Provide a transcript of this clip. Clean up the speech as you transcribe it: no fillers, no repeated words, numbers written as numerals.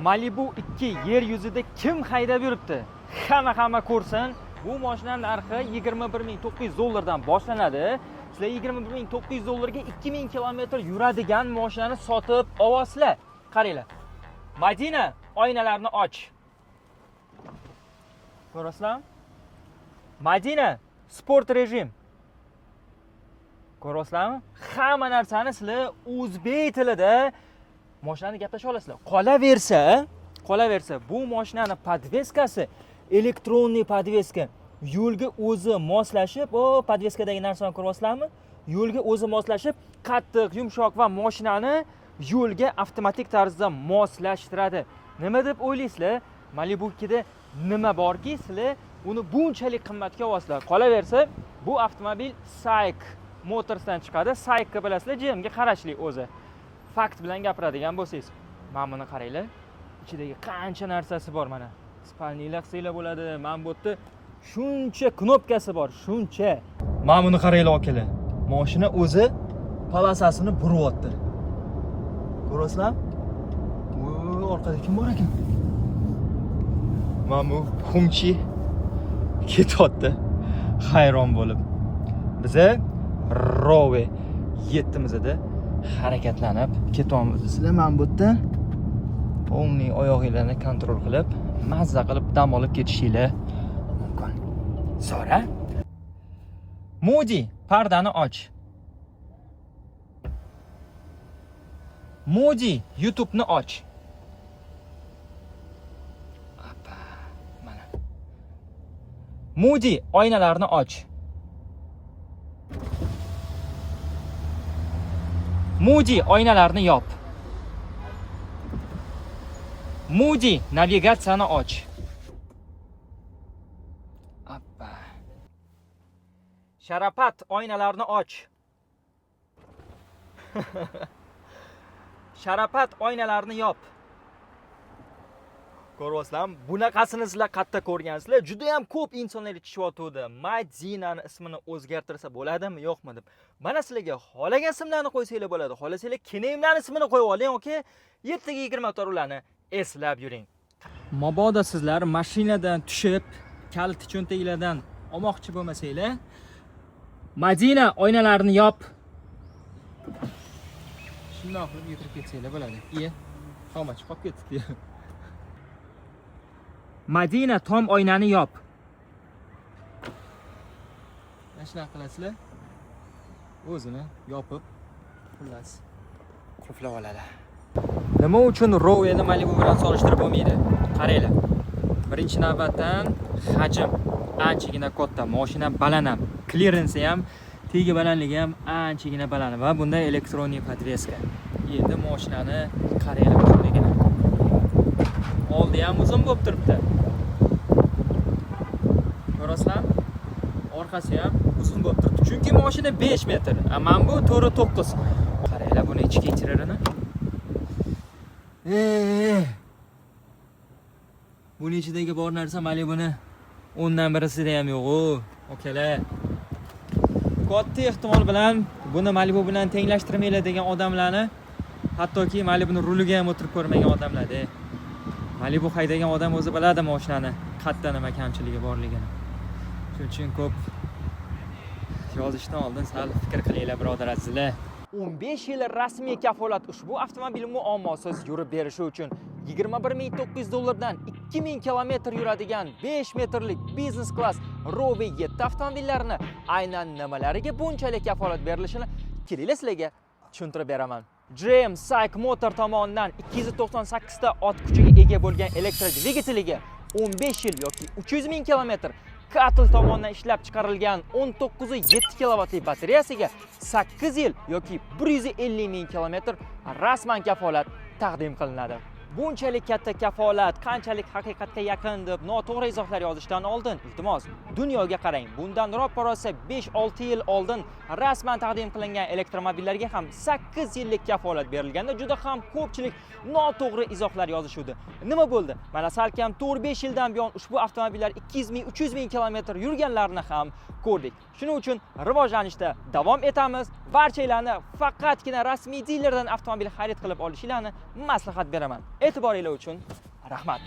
Malibu 2 yer yuzida kim haydab yuribdi? Hamma ko'rsin. Bu mashina narxi 21 900 dollardan boshlanadi. Sizlar 21 900 dollarga 2000 kilometr yuradigan mashinani sotib olasizlar. Qaranglar. Madina, oynalarni och. Ko'rasizlarmi? Madina, sport rejim. Ko'rasizlarmi? Hamma narsani sizlar o'zbek tilida mashinani gaplasha olasizlar. Qolaversa, bu mashinani подвеска si электронный подвеска. Yo'lga o'zi moslashib, o подвеска dagi narsani ko'ryapsizlarmi? Yo'lga o'zi moslashib, qattiq, yumshoq va mashinani yo'lga avtomatik tarzda moslashtiradi. Nima deb o'ylaysizlar? Malibu 2da nima borki, sizlar uni bunchalik qimmatga olasizlar? Qolaversa, bu avtomobil SAIC Motorsdan chiqadi. SAICni bilasizlar, GMga qarashli o'zi. Fakt bilan gapiradigan bo'lsangiz, mana buni qaranglar. Ichidagi qancha narsasi bor mana. Спальник lar qilsanglar bo'ladi. Mana bu yerda shuncha knopkasi bor, shuncha. Mana buni qaranglar, akalar. Mashina o'zi полоса sini buryapti. Ko'rasizlarmi? U orqada kim bor ekan? Mana bu Xumchi ketyapti. Hayron bo'lib. Biza Roewe 7mizda harakatlanib ketyapmiz. Sizlar mana bu yerda полный oyog'inglarni контроль qilib, mazza qilib dam olib ketishinglar mumkin. Sora. Mudi, pardani och. Mudi, YouTube'ni och. Apa, mana. Mudi, oynalarni och. Mudi, oynalarni yop. Mudi, navigatsiyani och. Appa. Sharapat, oynalarni och. Sharapat, oynalarni yop. Ko'ryapsizlarmi? Bunaqasini sizlar qayerda ko'rgansizlar? Juda ham ko'p insonlar aytishyotgandi. Madinani ismini o'zgartirsa bo'ladimi, yo'qmi deb. Mana sizlarga xohlagan ismlarni qo'ysanglar bo'ladi. Xohlasanglar Kenemlarning ismini qo'yib oling yoki 7 ga 24 ularni eslab yuring. Mabodo sizlar mashinadan tushib, kaliti cho'ntaglardan olmoqchi bo'lmasanglar, Madina, oynalarni yop. Shundoq qilib yetirib ketsanglar bo'ladi. Iye, tom chiqib qolib ketdi. Madina, tom oynani yop. Mana shunaqa qilasizlar. O'zini yopib, xullas, qulflab oladi. Nima uchun Rowe'ni Malibu bilan solishtirib bo'lmaydi? Qaranglar. Birinchi navbatdan hajm anchagina katta, mashina baland ham, klirensi ham, tegi balandligi ham anchagina baland va bunda электронный подвеска. Endi mashinani qaranglar uzunligini. Oldi ham uzun bo'lib turibdi. Ko'rasizlarmi? Orqasi ham uzun bo'lib turibdi. Chunki mashina 5 metr, a mana bu 4.9. Qaranglar buni ichki interyerini. Buni ichidagi bor narsa Malibuni 10dan birisida ham yo'q-u, akalar. Katta ehtimol bilan buni Malibu bilan tenglashtirmanglar degan odamlarni, hattoki Malibuni ruliga ham o'tirib ko'rmagan odamlar-da. Malibu haydagan odam o'zi biladi mashinani qayerda nima kamchiligi borligini. Shuning uchun ko'p yozishdan oldin sal fikr qilinglar, birodar azizlar. 15 yil rasmiy kafolat ushbu avtomobil muammosiz yurib berishi uchun 21 900 dollardan 2000 kilometr yuradigan 5 metrlik biznes klass Roewe 7 avtomobillarini aynan nimalariga bunchalik kafolat berilishini kelinglar sizlarga tushuntirib beraman. GM SAIC Motor tomonidan 298 ta ot kuchiga ega bo'lgan elektrodvigateliga 15 yil yoki 300 ming kilometr, CATL tomonidan ishlab chiqarilgan 19,7 kilovatli batareyasiga 8 yil yoki 150 ming kilometr rasman kafolat taqdim qilinadi. Bunchalik katta kafolat qanchalik haqiqatga yaqin deb noto'g'ri izohlar yozishdan oldin, iltimos, dunyoga qarang. Bundan roppa-rosa 5-6 yil oldin rasman taqdim qilingan elektromobillarga ham 8 yillik kafolat berilganda juda ham ko'pchilik noto'g'ri izohlar yozishuvdi. Nima bo'ldi? Mana salkam 4-5 yildan buyon ushbu avtomobillar 200 ming, 300 ming kilometr yurganlarini ham ko'rdik. Shuning uchun rivojlanishda davom etamiz. Barchalarni faqatgina rasmiy dilerdan avtomobil xarid qilib olishinglarni maslahat beraman. E'tiboringlar uchun rahmat.